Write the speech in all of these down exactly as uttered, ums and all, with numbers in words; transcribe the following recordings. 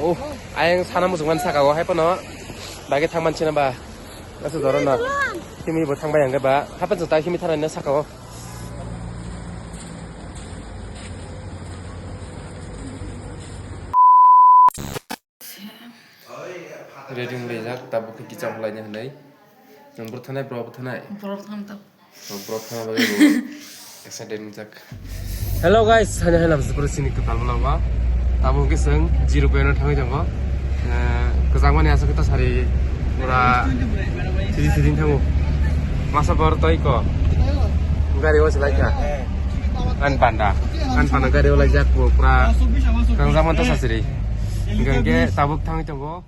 Oh, ayang sana muchungmani saka o hai phano. Bagwi thangmani sina ba. Asa jora na. Himi bo thangbai ang ba. Hapan jota himi thanai na saka o. Ready wng laijak, tabuk khe kicham khlaina hinwi. Nwng bwrwi thanai, bwrwi thanai? Bwrwi thanai tabuk. Oh, bwrwi thana bagwi bo excited wngjak. Hello guys, hani hai lamsa pura sini kwtal bwla ba. Tabuk khe chwng zero point o thangwi tongo. Eh, kwchangmani aswk ta sari pura sidi sidi thango. Masa bor toi ko. Gari o se laikha. An panda. An panda gari o laijak bo pura. Kang zaman ta sasiri. Hingke hingke tabuk thangwi tongo.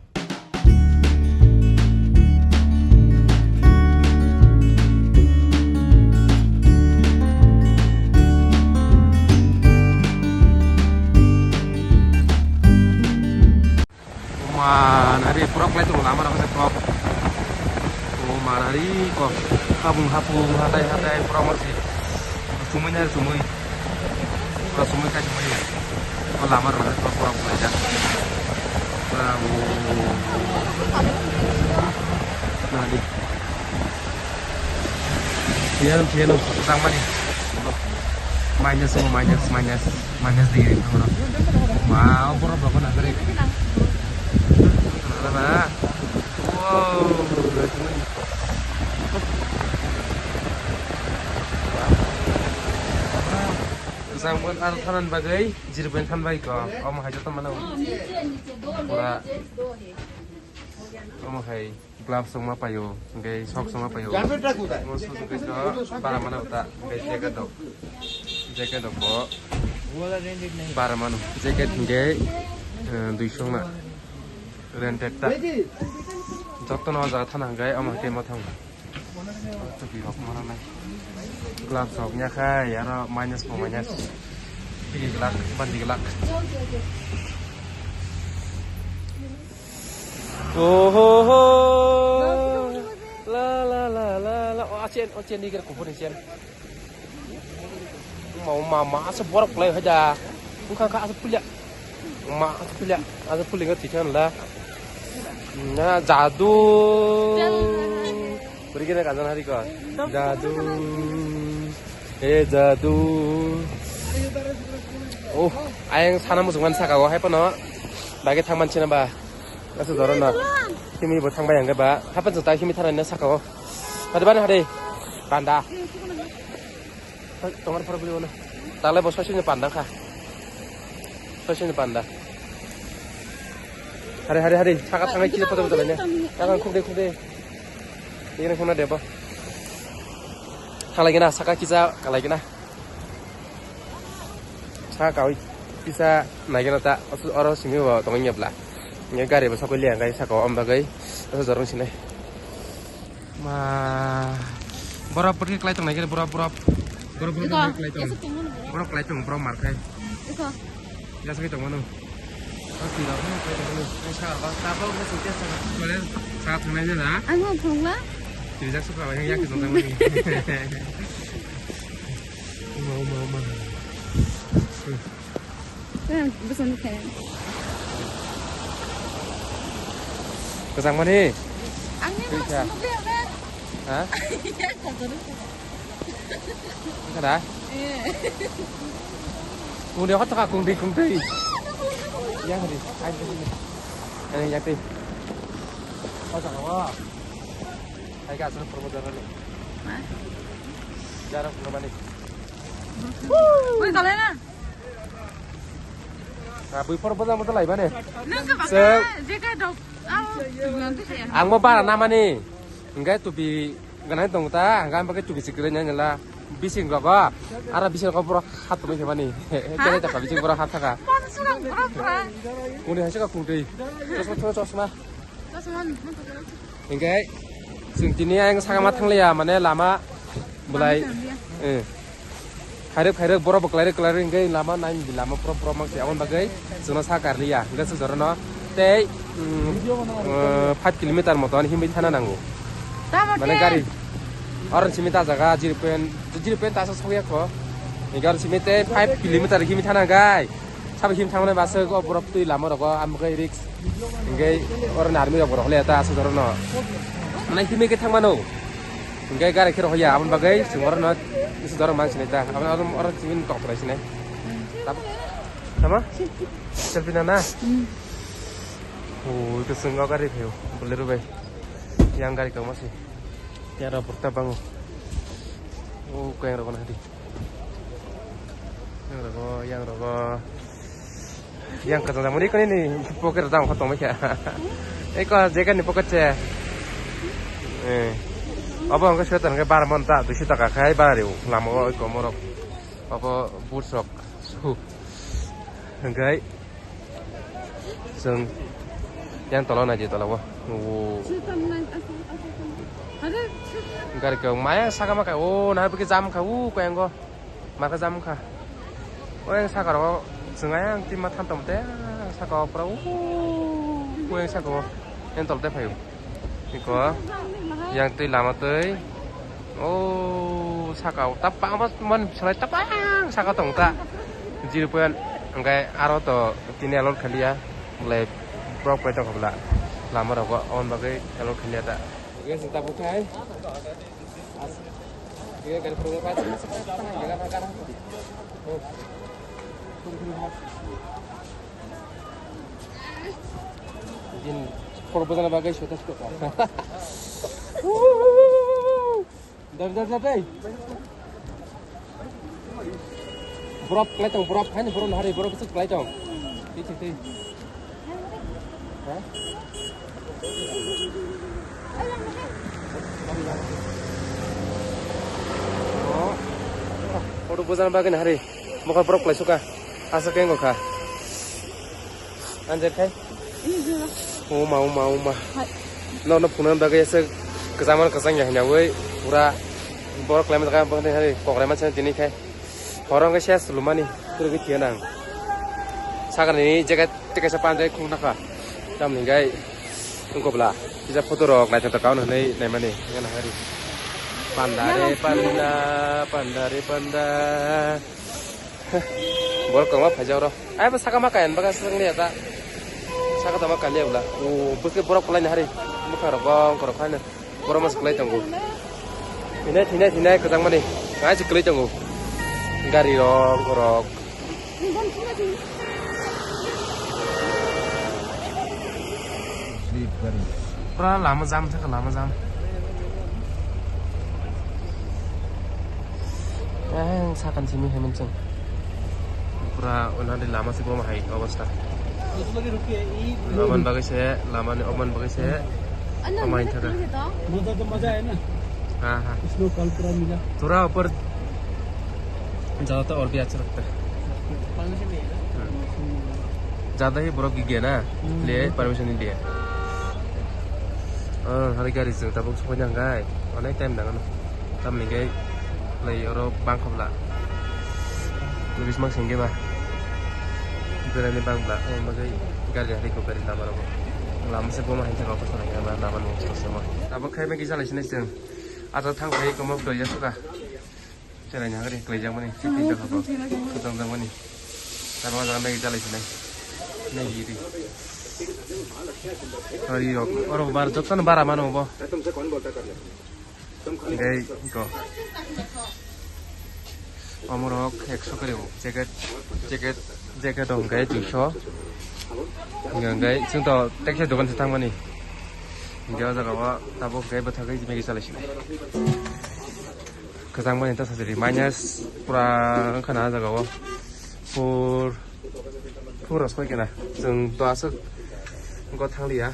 Manari pura klai tongo lama rok prok. O manari ko habung hapung hatai hatai pura masi. Sumui na sumui. Pura sumui kai sumui. O lama rok pura pura pura ja. Pura o. Nadi. Piano, piano, tangmani. Minus mo, minus, minus, minus degree mo. Wow, borok rok na gari. Wow. Jang bon ar thanan bagwi, zero point than bai ko. Omo hai joto mano. Pura. Omo hai. Gloves rok ma paio, hingke socks rok ma paio. Jacket rok kudai? Mo socks hingke so bara mano ta, hingke jacket rok. Jacket rok bo bara mano. Jacket hingke, eh, duiso na. Rented ta. Joto no o jaga thana hingke omo hingke ma thang. Topi rok ma nai. Gloves rok ya khai, aro minus po minus. Tigi glak, bandi glak. Oho ho. La la la la la. O achen, o chen ni ger kuphur ni chen. Ma ma ma asa borok lai hoida. Bukha kha asa pulia. Ma asa pulia. Asa pulia tikhan la. Na jadu. Buri gina kajan hari ko. Jadu. He jadu. Oh, ayang sana muchungmani saka o hai phano. Bage thangman china ba. Asa jora na. Himi bo thangbai ang ba. Hapan jota himi tharani saka o. Hadi bani hadi. Panda. Tongar phara buli wala. Talai bo soisini panda kha. Soisini panda. Hari hari hari. Saka thangai kisa poto poto lainai. Saka khuk de khuk de. Ini khuna debo. Khalai gina saka kisa kalai gina. Sa kawi kisa naigena ta oro simi bo tongnya bla. Nge gari bo sakoi liya ngai saka o om bagai. Asa jorong sinai. Ma borok putri kelai tong naigena borok borok. Borok borok kelai tong. Borok kelai tong borok markai. Iko. Jasa kai tong mano. Oke, kelai tong mano. Sa ba ta ba ko sute sa. Mane sa thangnai na. Ang thongla. Tijak suka ba yang yak tong mani. Mau, mau, mau. Eh, bisa nih kayak. Kesang mana? Angin. Bisa. Hah? Iya, kotor. Kada? Eh. Kung dia kata kung di kung di. Ya hari, ayo di sini. Ini ya ti. Kau sama. Hai ka asal promo jalan ni. Hah? Jarak promo ni. Woi, kalau na. Nah, bui por bojang bojang lai bane. Nang ke bakal, jeka dok. Ang mo bara namani. Enggak tupi ganai tong ta, enggak pakai tupi sikre nya nyala. Bising rogo. Ara bising rogo borok khatumai khe bani. Kene ta bising borok khathaka. Kuni haise ka kungtwi. Chosma chosma. Hingke chwng tini ayang sakama thangliya, mane lama belai, eh, khairok khairok borok bo klairok klairok hingke lama nai lama borok borok mangsi aboni bagwi chwngno sa karliya hingke chwng jorano tei, mm, eh, five kilometer moto himwi thana nango. Mane gari oron simi ta jaga zero point, zero point ta asa sokya kho. Hinkhe oro simi tei five kilometer himi thana gai. Sabai himi thangmani bus o borok twi lama rogo, amo khe risk. Hinkhe oro ni army rok borok le ta aswk oro no. Mane himi khe thangmano. Hinkhe gari khe rohya, aboni bagwi chwng oro no isu doro mang sinai ta. Aboni oro, oro chini kok rai sinai. Tamo? Selfie na na? Oh, itu sengkau gari phaio, Bolero bai. Yang gari kau masih. Yang rok borok ta bango. Oh, kau yang rok na di. Yang rok, yang rok. Yang kata muni kau ni pocket rok tong kau tong kya. Eh, kau jacket ni pocket che. Eh. Abo ang kau sweater ang kau bar mon ta, duiso taka khai bar riu. Lama o kau morok. Abo boots rok. Su. Hingkai. Chwng yang tola naidi tola o. O. Gari khe maya saka maka o, na bikhe jam kha o, koi ango. Maka jam kha. O yang saka ro, chwng ayang tima tham tam te, saka o pura o, o yang saka o. Yang tol te phaio. Iko, yang twi lama twi. O saka o tapang, mon salai tapang saka tong ta. Zero point, hingke aro to tini alon khaliya. Belai borok pai tong kha bwla. Lama rogo, aboni bagwi alon khaliya ta. Oke, sing tabuk khai. As-, oke, gari phuru pai tong. Din, khoro bojana bagwi sota sota. Dar, dar, dar, dai. Borok kwlai tong, borok haino borok nahari, borok kisa kwlai tong. Tei, tei, tei. Ha? Oh. Khoro bojana bagwi nahari. Mokol borok kwlai suka. Asa kengo kha. Anjir khai. Uma, uma, uma. Hai. No, no, phunukna bagwi ese kwchangma kwchang ya hwnyawi pura borok kwlaima jaga bwkhani hai kokrai mansa tini khai. Horo hwnkhe ses lumani pura khe thiya nang. Sagarni jacket tei kaisa pant tei khuluk nakha. Tamni gai wngkobla kisa photo rok naithok kaun hwnwi naimani wngkha nang hari. Panda re panda, panda re panda. Borok kwbangma phaijak oro. Ai bo saka ma kaiyan baga swrwng liya ta. Saka tama kaliya bwla. O bwkhe borok kwlaini hari. Bwkha rok bong korok khaino. Borok mas kwlai tongo. Thinai thinai thinai kwchangmani. Ai se kwlai tongo. Gari rok borok. Pura lama jam thaka lama jam. Eh, sakan simi hai mansong. Pura onani lama se boma hai obostha. Laman bagwi se, lamani oman bagwi se. Omain thaka. मजा तो मजा है ना। Ha ha. Snow कल पूरा मिला। Tura upar jada to aur bhi acha lagta hai. Permission nahi hai na? Hmm. Jada hi borok gigi na. Hmm. Le permission nahi diya. Ah, hari gari jeng tabuk sokoi nang gai. Onek time nang ano. Tamni gai lai oro bang khobla. Bismang singge ba. Berani bang bla. Oh, magai gari hari ko gari lama rogo. Lama se boma hinta ko sana ya lama no so sama. Tabuk khai magi salai sinai seng. Ato thang phai komo doi ya suka. Chelai na gari klai jang mani. Siti jaga ba. Kutang jang mani. Tama jang nai jalai sinai. Nai giri. Hari rok. Oro bar joktan bara mano bo. Gai ko. Omorok ekso kare o. Jacket, jacket, jacket dong gai duiso. Gai chwng to tekse dogan se thangmani. Gai o jaga o tabuk gai bwthagwi magi salai sinai. Kwchang mani ta sajari minus pura wngkha na ah jaga o. Four, four rok soi kena. Chwng to aswk go thang liya.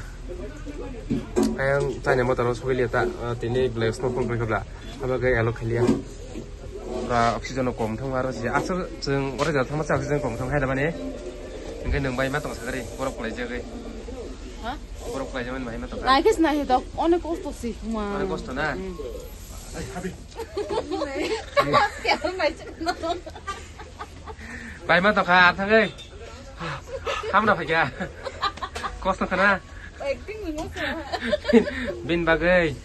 Ayang chani motor o soi liya ta, ah, tini belai smoke pong khabla. Abo khe alo khalia. Pura oxygen no kom thang aro si. Aswk chwng ore ja thang ma oxygen kom thang hai da mani. Hingke nwng bai ma tong sagari, borok kwlai jagwi. Ha? Borok kwlai jagwi bai ma tong. Nai khe nai dok, onek kosto si, ma. Onek kosto na? Hmm. Ai, habi. Bai ma tokha, athang ei. Hamna phaikha. Kosto khana. Acting ni moso. Bin bagwi.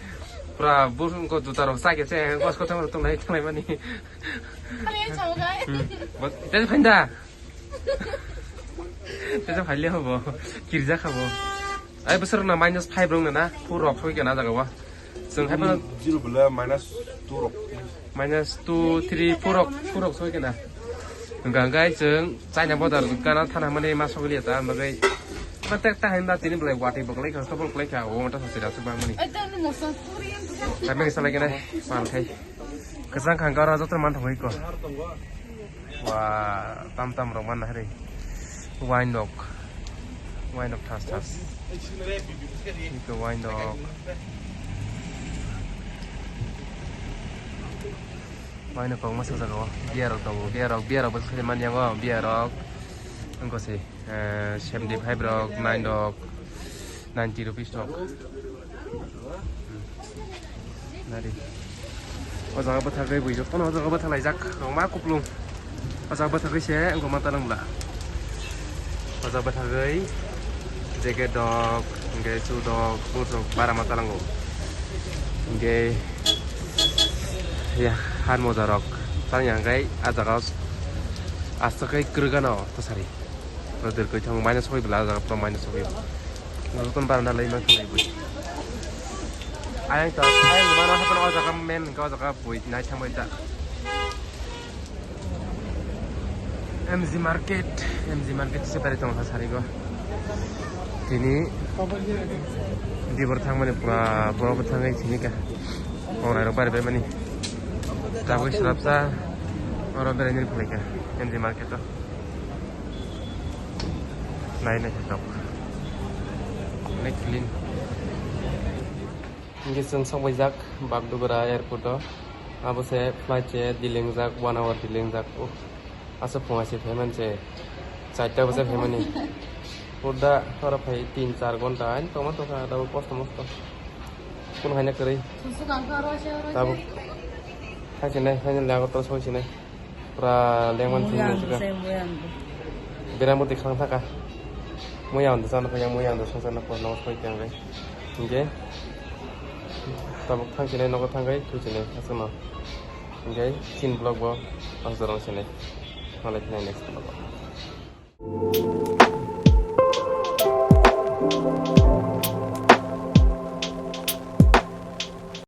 Pura bus ko juta rok sa ke se, bus ko thang tongnai, tongnai mani. Tei phainda. Tei phaile hobo. Kirja khabo. Ai bosor na minus five rong na, four rok soi kana jaga wa. Chwng hai phano zero bela minus two rok. Minus two, three, four rok, four rok soi kana. Hwnkha hwnkhe chwng China border gana thana mani ma sogli ta bagwi. Ma tek ta hinda tini belai wati boklai kha, stop boklai kha, o mata sasira chwng bang mani. Ai, tani mosa puri yang. Tapi salai kana, mal khai. Kwchang khang karo joto man thangwi ko. Wa, tam tam rok man hari. Wine dog. Wine dog thas thas. Ito wine dog. Wine dog kok masa jago. Beer rok tongo. Beer rok, beer rok bwswk man yango. Beer rok. Angko se. Eh, seventy five rok, nine rok, ninety rupees rok. Hmm. Nari. O jaga bwthagwi bui jotono o jaga bwthalaijak. Rwma kuplung. O jaga bwthagwi se wngkha ma talwng bwla. O jaga bwthagwi jacket rok, hwnkhe shoe rok, boots rok bara ma talwngo. Hwnkhe ya han moja rok. Tang ya hwnkhe a jaga o aswk khe kwrwgano thasari. Roder koi thang minus soi bela jaga pro minus soi. Nang ton baranda lai mang thang bui. Ayang ta, ayang mana hapan o jaga men ka o jaga bui nai thang bai ta. M G market, M G market se bari tong ha sari go. Tini dibor thang mani pura boro bo thang ai tini ka. Ong rai ro bari bai mani. Tabuk srapsa oro berai ni phalai ka M G market o. Nai nai tok. Onek clean. Hingke chwng sokbaijak Bagdogra airport o. Abo se flight se delay wngjak, one hour delay wngjak. Uff, aswk phung hai se phaimani se. Charta baje phaimani. Purda oro phai tin char ghonta ani tongma tongkha tabuk kosto mosto. Kunu haina kwrwi. Tabuk. Thang sinai, thang sinai, Agartala soi sinai. Pura lengman sini juga. Beramoti khang thaka. Muya ando sana kaya muya ando sana sana pura nokos pai tiang gai. Hingke. Tabuk thang sinai nogo thang gai tu sinai asana. Hingke sin vlog bo asarong sinai. Malai sinai next vlog.